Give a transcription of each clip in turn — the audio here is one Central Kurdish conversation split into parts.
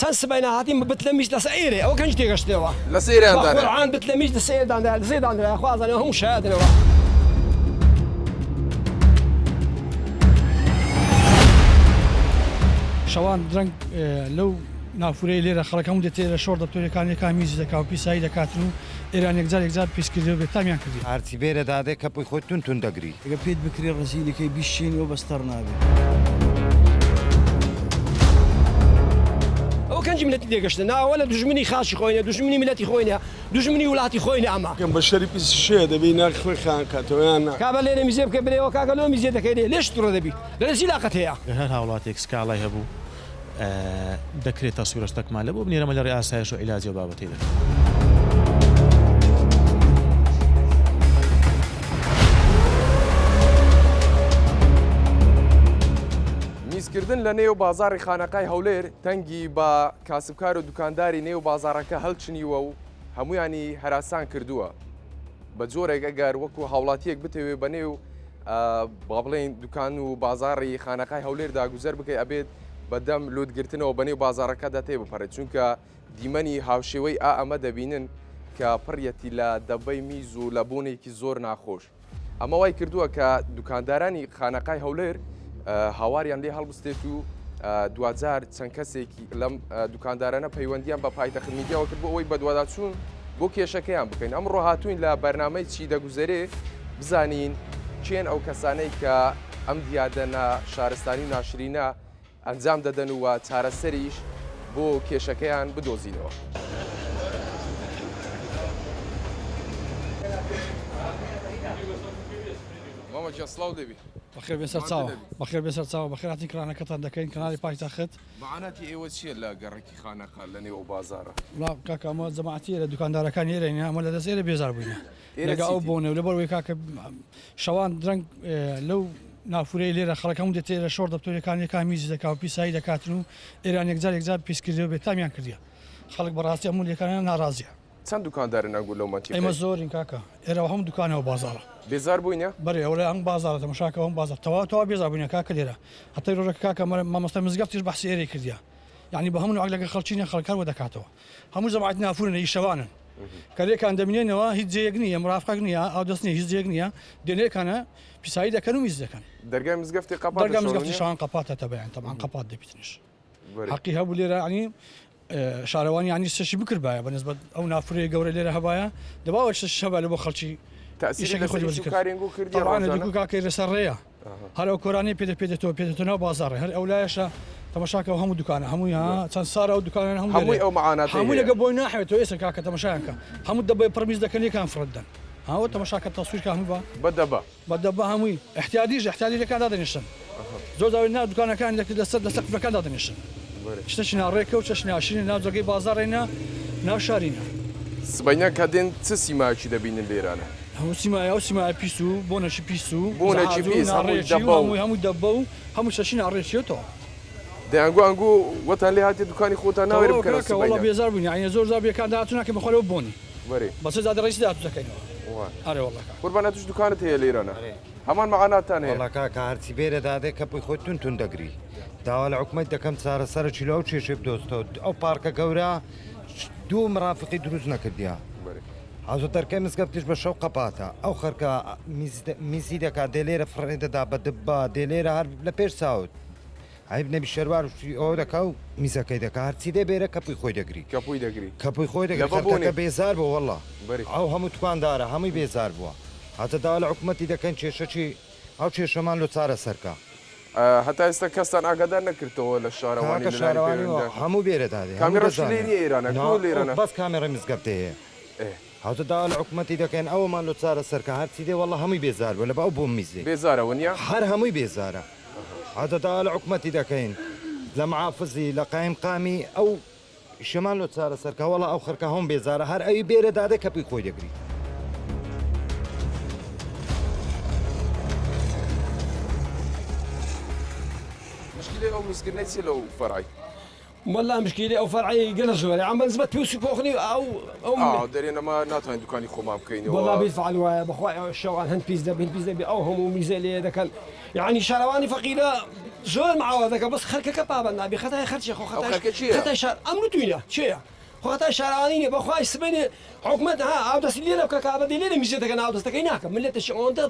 چەند سبەینە هاتین بە بتلە میز لەسەر ئێرێ ئەوە کەنج تێگەشتەوە لەسەر ئێرەیان بە دانرا. قورعان بتلە میز لەسەر ئێرە دانرا لەسەر دانرا خوا ئەزانێ هەموو شایەدنەوە. شەوان درەنگ لەو نافورەی لێرە خەڵک هەموو دێتە ئێرە شۆڕ دەبتۆ یەکان میزی دەکا و پیسایی دەکاتن و ئێران یەکجار یەکجار پیس کردیە و بێتامیان کردیە. هەرچی بێرە دادێ کەپوی خۆی تون تون دەگری. گەر پێت بکرێ ڕەزیلی کەی بیشکێنی ئەو بەس تەڕ نابێ. ئەوە کەنجی ملەتی تێگەشتە ناوە لە دوژمنی خاکی خۆی نیە دوژمنی ملەتی خۆی نیە دوژمنی ولاتی خۆی نیە ئەمە. کەم بەشەری پیس شێ دەبی ناخی خۆی خان کاتەوە یان نا. کابە لێرە میزێ بکە برێوە کاکە لۆ میزێ دەکەی لێ لێش توڕە دەبی لەرێ چی لاقەت هەیە. گەر هەر هاوڵاتیەک سکاڵای هەبوو دەکرێت تەسویرەش تەکمان لە بۆ بنێرەمە لە ڕێ ئاسایش و عیلاجی ئەو بابەتەی دەکەم. میزکردن لە نێو بازاڕی خانەقای هەولێر تەنگی بە کاسبکار و دوکانداری نێو بازاڕەکە هەڵچنیوە و هەمویانی هەراسان کردووە. بە جۆرێک ئەگەر وەکو هاوڵاتیەک بتەوێ بە نێو با بڵێین دوکان و بازاڕی خانەقای هەولێردا گوزەر بکەی ئەبێت بە دەم لوتگرتنەوە بە نێو بازاڕەکەدا تێبپەڕێت چونکە دیمەنی هاوشێوەی ئا ئەمە دەبینن کە پڕیەتی لە دەبەی میز و لە بۆنێکی زۆر ناخۆش ئەمە وای کردووە کە دوکاندارانی خانەقای هەولێر هاواریان لێ هەڵبستێت و دواجار چەند کەسێکی لەم دوکاندارانە پەیوەندیان بە پایتەخت میدیاوە کرد بۆ ئەوەی بەدواداچوون بۆ کێشەکەیان بکەین ئەمڕۆ هاتوین لە بەرنامەی چی دەگوزەرێ بزانین کێن ئەو کەسانەی کە ئەم دیاردە نا شارستانی و ناشرینە ئەنجام دەدەن و چارەسەریش بۆ کێشەکەیان بدۆزینەوە. مامە گیان سڵاو لێبی. بەخێر بێن سەرچاوە. بەخێر بێن سەرچاوە. بەخێر هاتن کڕانەکەتان دەکەین کەناڵی پایتەخت. مەعاناتی ئێوە چیە لە گەڕەکی خانەقا لە نێو ئەو بازاڕە؟ وەڵا کاکە ئەمە جەماعەتی ئێرە دوکاندارەکانی ئێرەین ئەمە لە دەست ئێرە بێزار بووینە لەگە ئەو بۆنە و لەبەر ئەوەی کاکە شەوان درەنگ لەو نافورەی لێرە خەڵک هەموو دێتە ئێرە شۆڕ دەبتۆ یەکان یەکان میزی دەکا و پیسایی دەکاتن و ئێران یەکجار یەکجار پیس کردیە و بێتامیان کردیە خەڵک بەڕاستی هەموو لێکانیان ناڕازیە. چەند دوکاندارن ئەنگو لەو مەنتیقەی؟ ئێمە زۆرین کاکە ئێرە هەموو دوکانەوە بازاڕە. بێزار بووینە؟ بەرێ ئەوە هەموو بازاڕە تەماشاکە هەموو بازاڕ تەواو تەواو بێزار بووینە کاکە لێرە هەتا ڕۆژەکە کاکە مامۆستای مزگەفتیش بەحسی ئێرەی کردیە یانی بە هەموو نوعێک لەگەڵ خەڵکی نیە خەڵک هەر وە دەکاتەوە هەموو جەماعەتی نافورن ئی شەوانن کە لێکان دەمینێنەوە هیچ جێیەک نییە مرافقەک نییە ئاودەست نییە هیچ جێیەک نییە دێن لێکانە پیسایی دەکەن و میز دەکەن. دەرگای مزگەفتی قەپاتە دەرگای مزگەفتی شەوان قەپاتە تا بەیانی تەبعەن قەپات دەبیتنیش. حەقی هەبوو لێرە ینی شارەوانی ینی سەشی بکردبایە بە نسبەت ئەو نافرەیە گەورە لێرە هەبایە دەباوە شەش هەبا لە بۆ خەڵکی کاکەی لەسەر ڕێیە هەر ئەو کۆرانی پێدە پێدێتەوە پێدێتەوە ناو بازاڕێ هەر ئەو لایەشە تەماشاکە هەموو دوکانە هەمووی ها چەند سارە و دوکانە هەموو هەمووی ئەو معاناتەی هەموو لەگە بۆی ناحێتەوە ئێستا کاکە تەماشایان کە هەموو دەبێ پڕمیز دەکەن یەکان فڕت دەن هاوە تەماشاکە تەسویر کە هەموو بە بەدەبە بە دەبە هەمووی احتیادیش احتیادی لەکان دادەنیشن زۆر جار نا دوکانەکان لە لەسەر لەسەر قفلەکان دادەنیشن شتێکی ناڕێکە و چەش ناشرینە ناو جەرگەی بازاڕێنە ناو شارینە. سبەینان کە دێن چ سیمایەکی دەبینن لێرانە؟ هەموو سیمایە ئەو سیمایە پیس و بۆنێکی پیس و بۆنێکی زەعاج و پیس هەمووی ناڕێکی و دەبە و هەمووی هەمووی دەبە و هەموو شتەکی ناڕێکیەتەوە. دەیانگو ئەنگو وەتان لێ هاتیە دوکانی خۆتان ناوێرن تەواو بکەنەوە کاکە وەڵا سبەینان. بێزار بووین یەعنی زۆر جار بێکان داهاتوو ناکەین بەخوا لەوە بۆنی. بەرێ. بەسەر جادە ڕەئیسی داهاتوو دەکەینەوە. ئەرێ وەڵا کاکە. قوربان ئەتوش دوکانت هەیە لێرانە هەمان مەعاناتتان هەیە. وەڵا کاکە هەرچی بێرە دادێ کەپوی خۆی تون تون دەگری داوا لە حکومەت دەکەم چارەسەرەکی لۆ ئەو کێشەی بدۆزتەوە ئەو پارکە گەورە دوو مرافقی دروست نەکردیە حەوزە دەرکەی مزگەفتیش بە شەو قەپاتە ئەو خەرکە میزی دەکات دێ لێرە فڕێ دەدا بە دبا دێ لێرە هەر لە پێش چاوت عەیب نەبی شەروار و شتی ئەوە دەکا و میزەکەی دەکا هەرچی دێ بێرە کەپوی خۆی دەگری کەپوی دەگری کەپوی خۆی دەگری لەبە خەرکەکە بۆنێ بێزار بووە وەڵا بەری ئەو هەموو توکاندارە هەمووی بێزار بووە هاتە داوا لە حکومەتی دەکەین کێشەکی ئەو کێشەمان لۆ چارەسەر کا. هەتا ئێستا کەستان ئاگادار نەکردتەوە لە شارەوانی کاکە لە لایەن شارەوانی و پەیوەندیدار هەموو بێرە دادێ هەموو کامێڕاشی لێ دەزانن نیە ئێرانە نا کۆ لێرانە بەس کامێڕای مزگەفتێ هەیە ئێ. هاتە داوا لە حکومەتی دەکەین ئەوەمان لۆ چارەسەر کا هەرچی دێ وەڵا هەمووی بێزار بووە لە بە ئەو بۆم میزەی. بێزارە وەنیە؟ هەر هەمووی بێزارە. هاتە داوا لە حکومەتی دەکەین لە محافزی لە قایمقامی ئەو ئیشەمان لۆ چارەسەر کا وەڵا ئەو خەرکە هەم بێزارە هەر ئەوی بێرە دادێ کەپوی خۆی دەگری. مشکلەی ئەو میزکردنەی چیە لەو فەرعەی؟ وەڵا مشکیلەی ئەو فەرعەی گەلە زۆرە عەم بەنسبەت پیوس و پۆخنی ئەو ئەو ئا دەرێن ئەمە ناتوانین دوکانی خۆمان بکەینەوە. وەڵا بیلفعل وایە بەخوا شەوان هەند پیس دەبی هەند پیس دەبی ئەو هەموو میزە لێ دەکەن یەعنی شارەوانی فەقیرە. زۆر معاوەزەکە بەس خەرکەکە پابەند نابی خەتای خەرچی خۆ ئەو خەتای خەرکە چییە؟ خەتای شار ئەم نوتوینە چێە خۆ خەتای شارەوانی نیە بەخوای سبەینێ حکومەت ها ئاودەستی لێرە بکە کابە دێ لێرە میزێتەکە ناودەستەکەی ناکە ملەتەشی ئەوەندە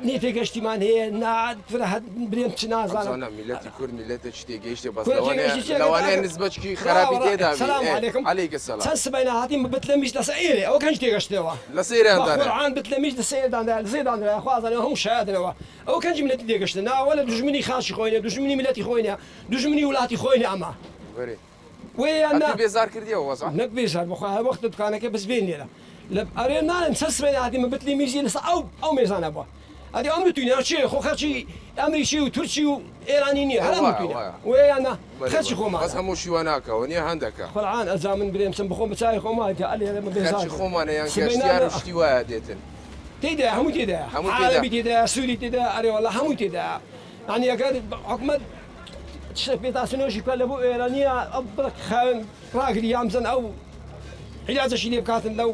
نێ تێگەشتیمان هەیە نا فرە هەر برێم چ نازانم ئەمزانە میلەتی کورد میلەتێکی تێگەیشتێ بەس کورە لەوانەیە تێگەیشتی چیە لەوانەیە کاکە؟ نسبەچکی خراپی ڕا تێدا بی سلام ئێ علیکم عەلەیکە سەلام چەند سبەینە هاتین بتلەمیش لەسە ئێرێ ئەوە کەنج تێگەشتەوە لە سەیران بە دانرا قورعان بتلەمیش لە سەیر دانرا لە سەیر دانرا خوا ئەزانێ هەموو شایەدنەوە ئەوە کەنج ملەتی تێگەشتە نا وەلە دوژمنی خاچی خۆی نیە دوژمنی ملەتی خۆی نیە دوژمنی ولاتی خۆی نیە ئەمە بەرێ وەیان نا ئەتوو بێزار کردیەوە وەزع نەک بێزار بەخوا هەر وەختە دوکانەکە بەس بێن لێرە لە ئەرێ ناڵێم چەند سبەینە هاتیمە بتلی میزی لەسەر ئەو ئەو مێزانە بووە ئەدی ئەم نوتوینە چیە خۆ خەرچی ئەمریکی و تورکی و ئێرانی نییە هەر ئەم وایە نوتوینە وایە وەیان نا بەرێ خەرچی بەرێ خۆمانە بەس هەمووشی وا ناکەوە نیە هەندەکە قورعان ئەجا من برێم چم بخۆم بە چاوی خۆم وایە ئەلێرە من بێزار خەرچی بووم خۆمانە یان سبەینە گەشتیار و شتی وایە دێتن تێدایە هەموو تێدایە هەموو تێدا عەرەبی تێدایە سووری تێدایە ئەرێ وەڵا هەموو تێدایە یانی ئەگەر حکومەت شتێک پێتاسنۆشی بکات لە بۆ ئێرانیە ئەو بڕێک خاوێن ڕاگری یان بزن ئەو عیلاجەشی لێ بکاتن لەو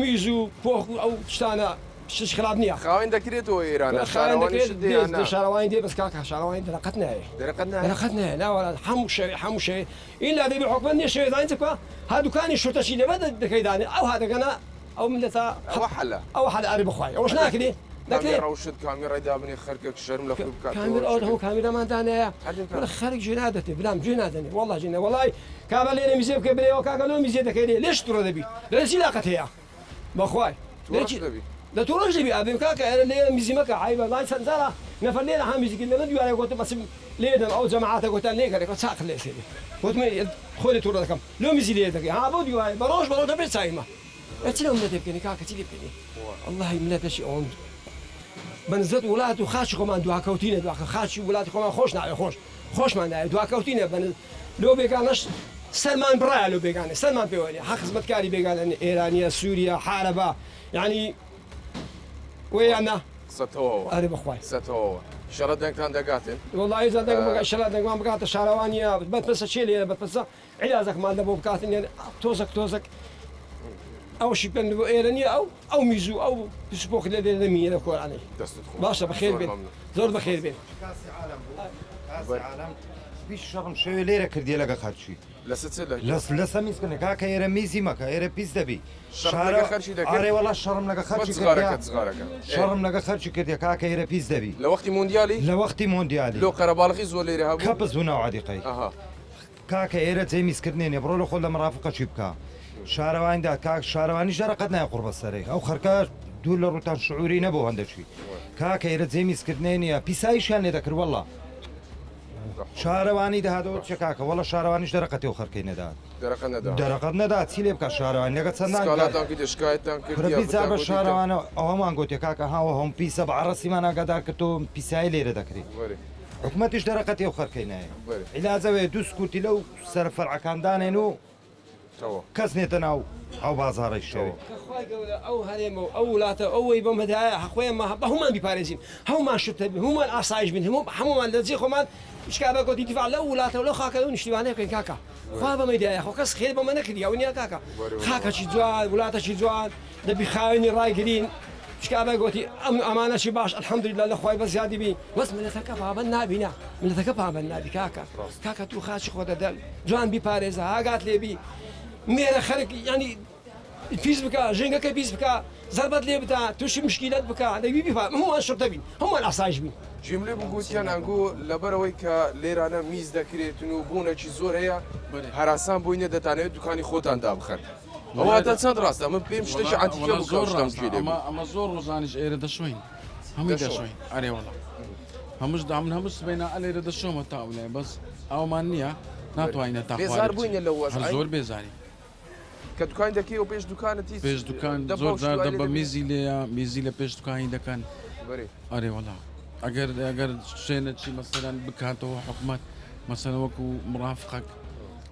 میز و پۆخ و ئەو شتانە شتێکی خراپ نییە. خاوێن دەکرێتەوە ئێرانە خاوێن شارەوانیشت دەکرێت دێ یان نا؟ شارەوانی دێ بەس کاکە شارەوانی دەرەقەت نایێ دەرەقەت نایێ؟ دەرەقەت نایێ ناوەڵا هەموو شەوێ هەموو شەوێ ئیلا دەبی حکومەت نییە شەوێ زانی چ بکا ها دوکانی شورتەشی لێ بە دەکەی دانێ ئەو ها دەگەنە ئەو ملەتە ئەوە حەلە. ئەوە حەلە ئەرێ بخوای ئەوەش ناکرێ دەکرێ کامی ڕەوشت کامیڕای دابنێ خەرکەک شەرم لە خۆی بکاتەوە کامیرا ئەوە هەموو کامیرامان دانایە هەر دەکا. وەڵا خەرک گوێ نادەتێ برام گوێ نادەنێ وەڵا گوێ نا وەڵای کابرا لێرە میزێ بکە برێ ئەوە کاکە لۆ میزێ دەکەی لێ لێش توڕە دەبی لێ چی لاقەت هەیە بەخوای لێ توڕەش چی دەبی. لە توڕەش دەبی ئابێم کاکە ئێرە لێرە میزی مەکە عەیبە وەڵای چەند جارە نەفەر لێرە ها میزی کرد لە من دوارێ گۆتم ئەچم لێ دەم ئەو جەماعەتە گۆتیان لێگەرێ کۆ چاقت لێ سێرێ گۆتم خۆ لێ توڕە دەکەم لۆ میزی لێ دەکەی ها بۆ دیوارێ بە ڕۆژ بە ڕۆژ دەبێ چایمە ئێ چ لەو ملەتێ بکەنی کاکە چی لێ بکەنی وەڵاهی ملەتەکی ئەوەند بە نسبەت وڵات و خاکی خۆمان دواکەوتینە دواکە خاکی وڵاتی خۆمان خۆش ناوێ خۆش خۆشمان ناوێ دواکەوتینە بە لۆ بێگانەش سەرمان بڕایە لۆ بێگانە سەرمان پێوە نیە حەق خزمەتکاری بێگانە ئێرانیە سووریە حارەبە یعنی وەیان نا قسە تەواوە ئەرێ بەخوای قسە تەواوە ئیشەڵا دەنگتان دەگاتن وەڵی ئێجا دەنگم بگا ئیشەڵا دەنگمان بگاتە شارەوانیە بەرپرسە چێ لێرە بەرپرسە عیلاجەکمان لە بۆ بکاتن یان تۆزەک تۆزەک ئەوشی بکەن بۆ ئێرە نییە ئەو ئەو میز و ئەو پسپۆک لە لێرە نەمینێ لە کۆرانەی دەستت خۆش باشە بەخێر زۆر بێن مەمنون زۆر بەخێر بێن کاسی عالەم بوو کاسی عالەم بیست شەڕم شەوێ لێرە کردیە لەگە خەرچی لەسە چ لە لەس لەسە میز کردنە کاکە ئێرە میزی مەکە ئێرە پیس دەبی شەڕت شارە لەگە خەرچی دەکرد ئارێ وەڵا شەڕم لەگە بە خەرچی کردیە جغارەکە جغارەکە ئێ شەڕم لەگە خەرچی کردیە کاکە ئێرە پیس دەبی لە وەختی مۆندیالی لە وەختی مۆندیالی لۆ قەرەباڵغی زۆر لێرە هەبوو کەپس بوو ناو عەدیقەی ئەها کاکە ئێرە جێی میزکردنێ نیە بڕۆ لە خۆت لە مەرافقە چی بکە شارەوانی داد کاک شارەوانیش دەرەقەت نایە قوڕ بەسەرێ ئەو خەرکە دوور لە ڕووتان شعوری نەبوو هەندەکی کاکە ئێرە جێی میزکردنێ نیە پیساییشیان لێ دەکرد وەڵا شارەوانی دەهاتەوە چێ کاکە وەڵا شارەوانیش دەرەقەتی ئەو خەرکەی نەدات دەرەقەت نەدا دەرەقەت نەدا چی لێ بکە شارەوانی لەگە چەندان سکاڵاتان کردی شکایەتتان کورە کردیە بیست جار بتان بە گۆتی شارەوانە ئەوەمان گۆتیە کاکە هاوە هەم پیسە بە عەڕەسیمان ئاگادار کردەوە پیسایی لێرە دەکرێ بەرێ حکومەتیش دەرەقەتی ئەو خەرکەی نایە عیلاج ئەوەیە دوو سکورتی لەو سەر فەرعەکان دانێن و کەس نێتە ناو ئەو بازاڕەی شەوێ. کە خوای گەورە ئەو هەرێمە و ئەو وولاتە و ئەوەی بەم هەدایە خۆیان بە هەموومان بیپارێزین هەموومان شورتە بین هەموومان ئاسایش بین هەموومان لە جێ خۆمان هیچ کابرا گۆتی دیفاع لەو وولاتە و لەو خاکە لەو نیشتیمانە بکەین کاکە خوا بەمەی دایە خۆ کەس خێر بەمە نەکردی ئەوە نیە کاکە خاکەکی جوان وولاتەکی جوان دەبی خاوێنی ڕایگرین شکابای گۆتی ئەم ئەمانەشی باش الحمدللە لە خوای بەزیادی بی بەس ملەتەکە پابەند نابی نا ملەتەکە پابەند نابی کاکە کاکە تو خاچی خۆتە دەل جوان بیپارێزە ئاگات لێبی مێرە خەرک ینی پیس بکە ژینگەکە پیس بکە زەربەت لێ بدا تووشی مشکیلەت بکە دەبی بیپا هەمووان شرتە بین هەمووان ئاسایش بین. جیم لێ بوو گوتیان ئەنگۆ لەبەرئەوەی کە لێرانە میز دەکرێتن و بۆنێکی زۆر هەیە هەراسان بووینە دەتانەوێت دوکانی خۆتان دابخەن. ئەوە هەتا چەند ڕاستە من پێم شتێکی عەنتیکە بوو کە ئەو شتەم گوێ لێ بوو. ئەمە زۆر ڕۆژانیش ئێرە دەشۆین هەمووی دەشۆین ئەرێ وەڵا هەمووش دا من هەموو سبەینا ئەلێرە دەشۆمە تا ئەولای بەس ئاومان نییە ناتوانینە تا بێزار بووینە لەو وەزعەی زۆر بێزاری کە دوکان دەکەی و پێش دوکانت هیچ پێش دوکان زۆر جار دەبە میزی لێیە میزی لە پێش دوکانی دەکەن ئەرێ وەڵا ئەگەر ئەگەر شوێنەکی مەسەلەن بکاتەوە حکومەت مەسەلەن وەکو مڕافقەک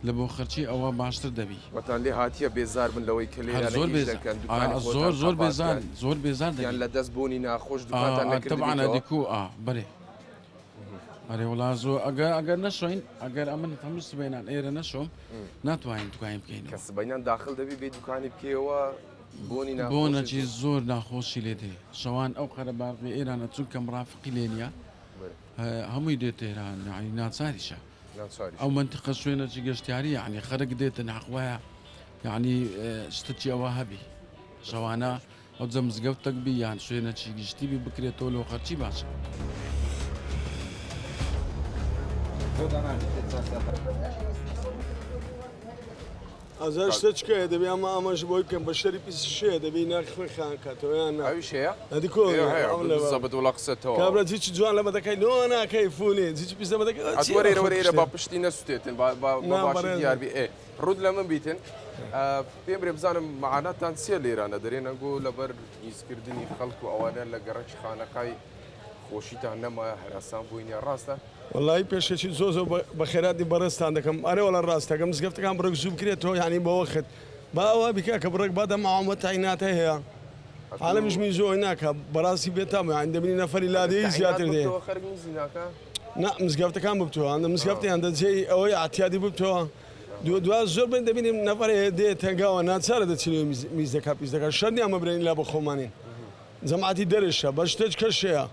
لە بۆ خەرچی ئەوە باشتر دەبی. وەتان لێ هاتیە بێزار بن لەوەی کە هەر لێرانە زۆر ئیش بێزار دەکەن ئا دوکانی زۆر خۆتان زۆر قەپات بێزار کەن زۆر بێزار یان دەبی لە دەست بۆنی ناخۆش ئا دوکانتان ئا تەبعەن نەکردبیتەوە؟ ئەدی کوو ئا بەرێ ئەرێ وەڵا زۆر ئەگەر ئەگەر نەشۆین ئەگەر ئەمن هەموو سبەینان ئێرە نەشۆم ناتوانین دوکانی کە بکەینەوە. سبەینان داخل دەبی بێی دوکانی بکەیەوە بۆنی ناخۆشت بۆنەکی زۆر ناخۆشی لێ دێ شەوان ئەو قەرەباڵغی ئێرانە چونکە مڕافقی لێ نیە. هەمووی دێ تێران یعنی ناچاریشە ئەو مەنتیقە شوێنەکی گەشتیاری یعنی خەرک دێتن حەق وایە یعنی شتەکی ئەوە هەبی شەوانە ئەو جە مزگەفتەک بی یان شوێنەکی گشتی بی بکرێتەوە لۆ خەرکی باشە. ئازار شتە چکەیە دەبێ ئەمە ئاماژ بۆی بکەم بە شەری پیس شەیە دەبی ناخی خۆی خان کاتەوە یان نا ئەویش هەیە ئەدی کۆ ئێ هەیە ئەم لە بالضبط وڵا قسە تەواو کابرا جیچ جوان لە بەدەکەی لۆ ناکەی فونێ جیچ پیس لە بەدەکەی ئەت چی وەرە خۆت وەرە ئێرە کوشتێ با پشتی نەسوتێتن با با بە نا باشی بەڕێزم دیار بی ئێ ڕوت لە من بیتن پێم برێ بزانم مەعاناتان چییە لێرانە دەرێن ئەگۆ لەبەر میزکردنی خەڵک و ئەوانە لە گەڕەکی خانەقای خۆشیتان نەمایە هەراسان بووین یان ڕاستە؟ وەڵایی پێشکەشی زۆر زۆر بەخێراتنی بەڕێزتان دەکەم ئەرێ وەڵا ڕاستە گەر مزگەفتەکان بڕێک زوو بکرێتەوە یانی بەوەخت با ئەوە بکا کە بڕێک با دەم عامە تەعیناتە هەیە عالەمیش میزۆ ناکا بەڕاستی بێتام یانی دەبینی نەفەری لادێی زیاتر دێ خەرک میزی ناکا نا مزگەفتەکان ببتەوە هەندە مزگەفتی هەندە جێی ئەوەی ئەعتیادی ببتەوە دو دوا زۆر بن دەبینیم نەفەرێ دێ تەنگاوە ناچارە دەچینەوە میز دەکا پیس دەکا شەرت نییە ئەمە برێین لا بە خۆمانین جەماعەتی دەرشە بە شتێک کەش هەیە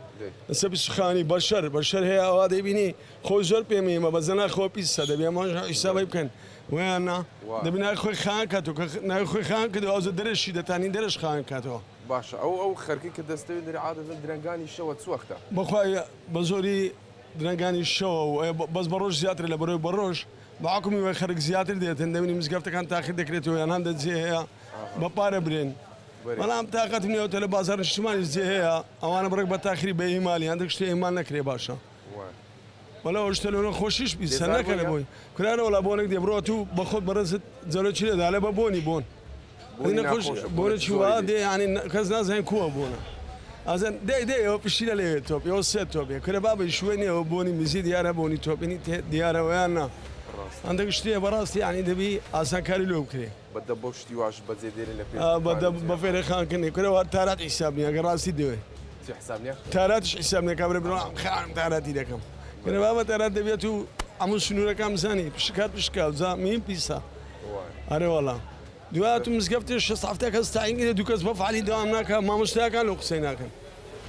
لەسەر پیسخانی بەشەر بەشەر هەیە ئەوا دەیبینی خۆی زۆر پێ مهمە بەس لەناخ خۆ پیسە دەبێ ئەمە حیسابی بکەن ویان نا دەبی ناوی خۆی خان کاتەوە کە ناوی خۆی خان کردەوە ئەوجا دەرشی دەتانی دەرش خان کاتەوە. باشە ئەو ئەو خەرکەی کە دەستەوێ دەرێ عادەتەن درەنگانی شەوە چ وەختە؟ بەخوای بە زۆری درەنگانی شەوە و بەس بە ڕۆژ زیاترە لە بەرەوەی بە ڕۆژ بە حوکمی وەی خەرک زیاتر دێتن دەبینی مزگەفتەکان تاخیر دەکرێتەوە یان هەندە جێ هەیە بە پارە برێن بەڵام تاقەتم نیە ئەوتە لە بازاڕ نیشتمانیش جێ هەیە ئەوانە بڕێک بە تاخیری بە ئیهمالی هەندێک شتێ ئیهمال نەکرێ باشە وەلا ئەو شتە لۆ خۆشیش بی سەر نەکەنە بۆی کورانە وەلا بۆنێک دێ بڕۆ تو بە خۆت بەڕێزت جەلۆ چی لێدا لە بە بۆنی بۆن نەخۆش بۆنە چی وا دێ یانی کەس نازانێ کووە بۆنە ئازن دێ دێ ئەوە پشیلە لێ تۆپ ئەوە سێ تۆپێ کورە بابە شوێنی ئەوە بۆنی میزی دیارە بۆنی تۆپینی دیارە ویان نا هەندێک شتێ بەڕاستی یانی دەبی ئاسانکاری لۆ بکرێ. بە دەبە و شتی واش بەجێ دێنن لە پێش بە دوکان دەب و بە فێرێ خانکردنی کورە وا تارات حیساب نییە گەر ڕاستی دەوێ. چی حساب نییە؟ تاراتیش حیساب نییە کابرا برا خانم تاراتی دەکەم کورە بابە تارات دەبێت و هەموو سنوورەکان بزانی پشکات پشکا جا میم پیسە ئەرێ وەڵا دوات مزگەفتێ شەست حەفتا کەس تەعین کرێ دوو کەس بە فعلی دەوام ناکا مامۆستاکان لەو قسەی ناکەن.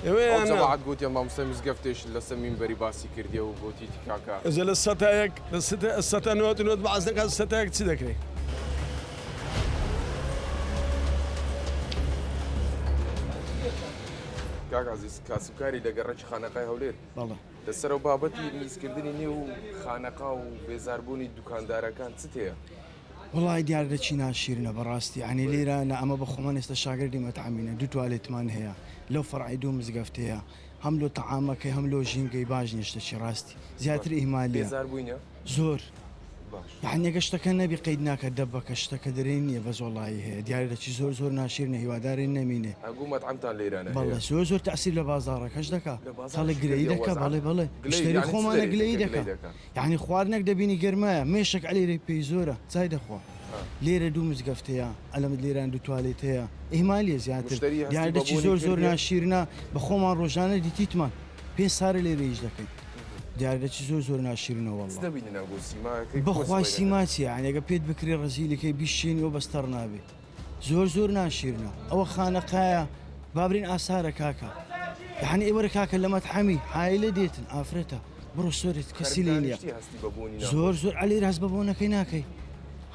ئەو جەماعەت گۆتیان مامۆستای مزگەفتێش لەسە مینبەری باسی کردیە و گۆتیتی کاکە. ئەجە لە سەتا یەک لە سەتا نەوەت و نۆت بەعس نەکات سەتا یەک چ دەکرێ؟ کاک عەزیز کاسبکاری لە گەڕەکی خانەقای هەولێر بەڵێ. لەسەر ئەو بابەتی میزکردنی نێو خانەقا و بێزاربوونی دوکاندارەکان چت هەیە؟ وەڵای دیاردە چی ناشیرنە بەڕاستی یانی لیرە نا ئەمە بە خۆمان ئێستا شاگردی مەتعەمینە دوو توالێتمان هەیە لەو فەرعی دوو مزگەفت هەیە هەم لۆ تەعامەکەی هەم لۆ ژینگەی باش نیە شتەکی ڕاستی زیاتر ئیهمالیە بێزار بووینە؟ زۆر باش. یانی ئەگەر شتەکە نەبی قەید ناکە دەبەکە شتەکە دەرێ نیە بەس وەڵایی هەیە دیاردە چی زۆر زۆر ناشیرنە هیوادارین نەمینێ. ئەگوو مەتعەمتان لێرانە هەیە؟ بەڵێ زۆر زۆر تەئسیر لە بازاڕەکەش دەکا لە بازاڕیش خەڵک گلەیی کردیە دەکا وەزعە؟ بەڵێ بەڵێ گلەیی مشتەری یانی چ خۆمانە دەرێ گلەیی دەکا دەکا گلەیی دەکا؟ یەعنی خواردنەک دەبینی گەرمایە مێشک ئەلێرەی پێی زۆرە چای دەخوا لێرە دوو مزگەفت هەیە ئەلەمت لێران دوو توالێت هەیە ئیهمالیە زیاتر مشتەری هەستی دیارە بە دەچی بۆنی زۆر زۆر کردیە؟ ناشیرنە بە خۆمان ڕۆژانە دیتیتمان پێ سارە لێرە ئیش دەکەین دیارە دەچی زۆر زۆر ناشیرنە چ وەڵڵا دەبینن ئەگۆ سیماکەی کۆ بەخوای سیمای سیما دەکەن؟ چیە یەعنی ئەگەر پێت بکرێ ڕەزیلەکەی بیشکێنیەوە بەس تەڕ نابێ زۆر زۆر ناشیرنە ئەوە خانەقایە بابرین ئاسارە کاکە یەعنی ئێوەرە کاکە لە مەتحەمی حایلە دێتن ئافرەتە بڕۆ سۆرت کەسی لێ نیە زۆر زۆر ئەلێرە هەست بە بۆنەکەی ناکەی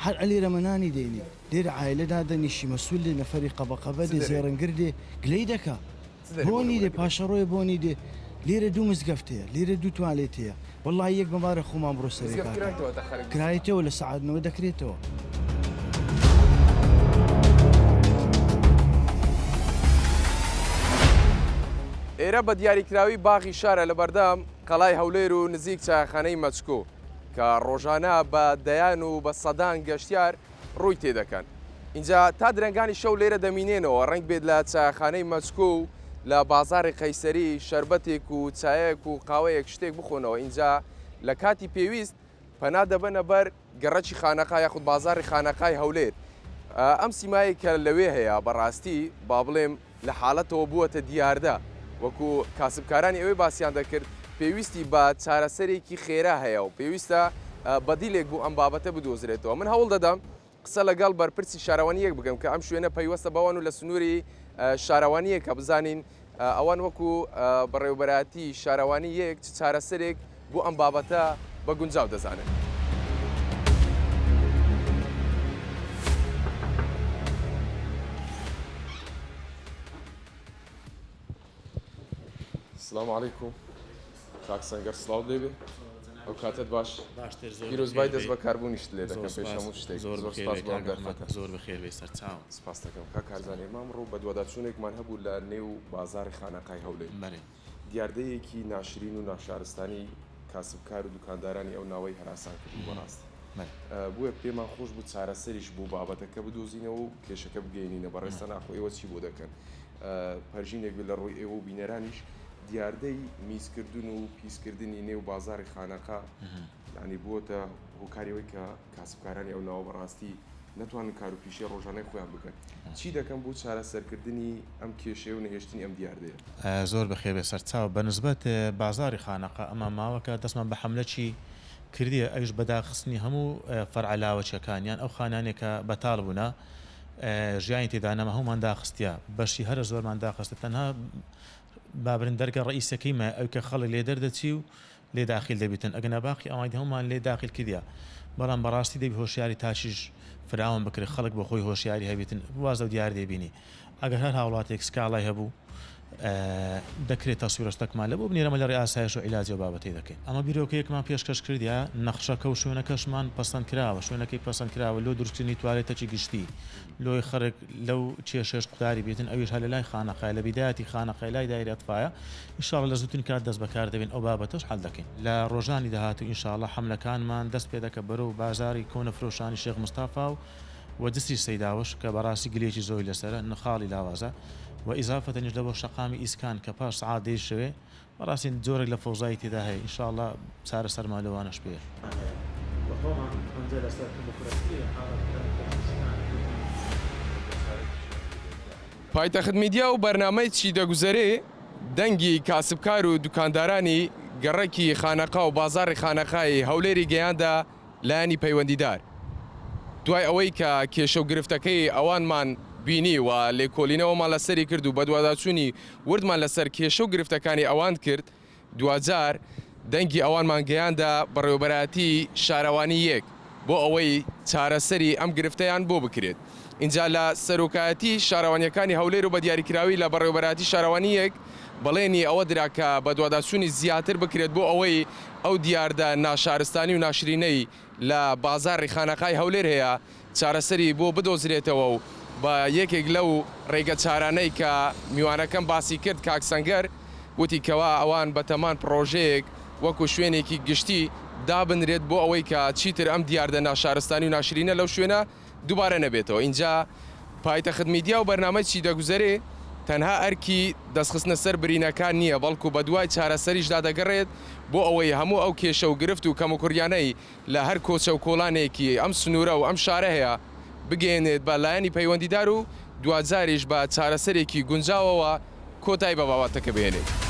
هەر ئەلێرە مەنانی دێنی لێرە عایلە دادەنیشی مەسول دێ نەفەری قەبە قەبە دێ زێڕنگر دێ گلەی دەکا بۆنی دێ پاشەڕۆیە بۆنی دێ لێرە دوو مزگەفت هەیە لێرە دوو توالێت هەیە وەڵڵاهی یەک بەمارە خۆمان بڕۆ سەرێ کاکە کرایتەوە لە سەعات نۆ دەکرێتەوە. ئێرە بە دیاریکراوی باغی شارە لە بەردەم قەڵای هەولێر و نزیک چایخانەی مەچکۆ کە ڕۆژانە بە دەیان و بە سەدان گەشتیار ڕووی تێدەکەن. ئینجا تا درەنگانی شەو لێرە دەمینێنەوە، ڕەنگ بێت لە چایخانەی مەچکۆ و لە بازاڕی قەیسەری شەربەتێک و چایەک و قاوەیەک شتێک بخۆنەوە، ئینجا لە کاتی پێویست پەنا دەبەنە بەر گەڕەکی خانەقا یاخود بازاڕی خانەقای هەولێر. ئەم سیمایەی کە لەوێ هەیە بەڕاستی با بڵێم لە حاڵەتەوە بووەتە دیاردە، وەکو کاسبکارانی ئەوێ باسیان دەکرد، پێویستی بە چارەسەرێکی خێرا هەیە و پێویستە بەدیلێک بۆ ئەم بابەتە بدۆزرێتەوە. من هەوڵ دەدەم قسە لەگەڵ بەرپرسی شارەوانییەک بکەم کە ئەم شوێنە پەیوەستە بەوان و لە سنووری شارەوانییەکە، بزانین ئەوان وەکو بەڕێوەبەرایەتی شارەوانی یەک چ چارەسەرێک بۆ ئەم بابەتە بە گونجاو دەزانن. سلام علیکم کاک سەنگەر سڵاو لێبێ ئەو کاتت باش باشتر زۆر پیرۆزبای دەست بەکاربوونیشت لێ دەکەم پێش هەموو شتێک زۆر زۆر سپاس بۆ ئەم دەرفەتە زۆر بەخێر بێی سەرچاوم. سپاست دەکەم کاک کارزان ئێمە ئەمڕۆ بەدواداچوونێکمان هەبوو لە نێو بازاڕی خانەقای هەولێر بەرێ. دیاردەیەکی ناشرین و ناشارستانی کاسبکار و دوکاندارانی ئەو ناوەی هەراسان کردبوو بەڕاستی بۆیە پێمان خۆش بوو چارەسەریش بۆ بابەتەکە بدۆزینەوە و کێشەکە بگەینینە بەڕێزتان ئاخۆ ئێوە چی بۆ دەکەن پەرژینێک بێت لە ڕووی ئێوە و بینەرانیش دیاردەی میزکردن و پیسکردنی نێو بازاڕی خانەقا یانی بووەتە هۆکاری ئەوەی کە کاسبکارانی ئەو ناوە بەڕاستی نەتوانن کار و پیشەی ڕۆژانەی خۆیان بکەن. چی دەکەن بۆ چارەسەرکردنی ئەم کێشەیە و نەهێشتنی ئەم دیاردەیە؟ زۆر بەخێر بێ سەرچاو. بە نسبەت بازاڕی خانەقا ئەمە ماوەکە دەستمان بە حەملەکی کردیە ئەویش بە داخستنی هەموو فەرعە لاوەکیەکان یان ئەو خانانەی کە بەتاڵ بوونە ژیانی تێدا نەما هەموومان داخستیە بەشی هەرە زۆرمان داخستە تەنها بابرن دەرگە ڕەئیسەکەی مایە ئەوی کە خەڵک لێ دەردەچی و لێ داخیل دەبیتن ئەگەنا باقی ئەوانی دی هەموومان لێ داخیل کردیە بەڵام بەڕاستی دەبی هۆشیاری تاکیش فراوان بکرێ خەڵک بۆ خۆی هۆشیاری هەبیتن واز لەو دیاردەیە بینی ئەگەر هەر هاوڵاتیەک سکاڵای هەبوو دەکرێت تەسویرە شتەکمان لە بۆ بنێرەمە لە ڕێ ئاسایش و عیلاجی ئەو بابەتەی دەکەین ئەمە بیرۆکەیەکمان پێشکەش کردیە نەخشەکە و شوێنەکەشمان پەسەند کراوە شوێنەکەی پەسەند کراوە لۆ دروستکردنی توالێتەکی گشتی لۆی خەرک لەو کێشەش قوتاری بێتن ئەویش هەر لە لای خانەقای لە بیدایەتی خانەقای لای دایری ئەتفایە ان شاء اللە لە زووترین کات دەست بەکار دەبین ئەو بابەتەش حەل دەکەین لە ڕۆژانی داهاتوو ان شاء اللە حەملەکانمان دەست پێ دەکە بەرەو بازاری کۆنە فرۆشانی شێخ مستافا و و جسری سەیداوەش کە بەڕاستی گلەیەکی زۆری لەسەرە نخاڵی لاوازە و ئیزافەتەنیش لە بۆ شەقامی ئیسکان کە پاش سەعات دەی شەوێ بەڕاستی جۆرێک لە فەوزای تێدا هەیە ان شاء اللە چارەسەرمان لەوانەش پێیە. هەیە و خۆمان پەنجە لەسەر کەموکورەتی حاڵەتەکانی خۆشی شکاندنی. پایتەخت میدیا و بەرنامەی چی دەگوزەرێ دەنگی کاسبکار و دوکاندارانی گەڕەکی خانەقا و بازاڕی خانەقای هەولێری گەیاندە لایەنی پەیوەندیدار. دوای ئەوەی کە کێشە و گرفتەکەی ئەوانمان بینی و لێکۆلینەوەمان لەسەری کرد و بەدواداچوونی وردمان لەسەر کێشە و گرفتەکانی ئەوان کرد، دواجار دەنگی ئەوانمان گەیاندە بەڕێوەبەرایەتی شارەوانی یەک بۆ ئەوەی چارەسەری ئەم گرفتەیان بۆ بکرێت. ئینجا لە سەرۆکایەتی شارەوانییەکانی هەولێر و بە دیاریکراوی لە بەڕێوەبەرایەتی شارەوانی یەک بەڵێنی ئەوە درا کە بەدواداچوونی زیاتر بکرێت بۆ ئەوەی ئەو دیاردە ناشارستانی و ناشرینەی لە بازاڕی خانەقای هەولێر هەیە چارەسەری بۆ بدۆزرێتەوە و بە یەکێک لەو ڕێگە چارانەی کە میوانەکەم باسی کرد کاک سەنگەر وتی کەوا ئەوان بەتەمان پڕۆژەیەک وەکو شوێنێکی گشتی دابنرێت بۆ ئەوەی کە چیتر ئەم دیاردە ناشارستانی و ناشرینە لەو شوێنە دووبارە نەبێتەوە ئینجا پایتەخت میدیا و بەرنامەی چی دەگوزەرێ تەنها ئەرکی دەستخستنە سەر برینەکان نییە بەڵکو بەدوای چارەسەریشدا دەگەڕێت بۆ ئەوەی هەموو ئەو کێشە و گرفت و کەموکوڕیانەی لە هەر کۆچە و کۆڵانێکی ئەم سنوورە و ئەم شارە هەیە بگەیەنێت بە لایەنی پەیوەندیدار و دواجاریش بە چارەسەرێکی گونجاوەوە کۆتایی بە بابەتەکە بهێنێت.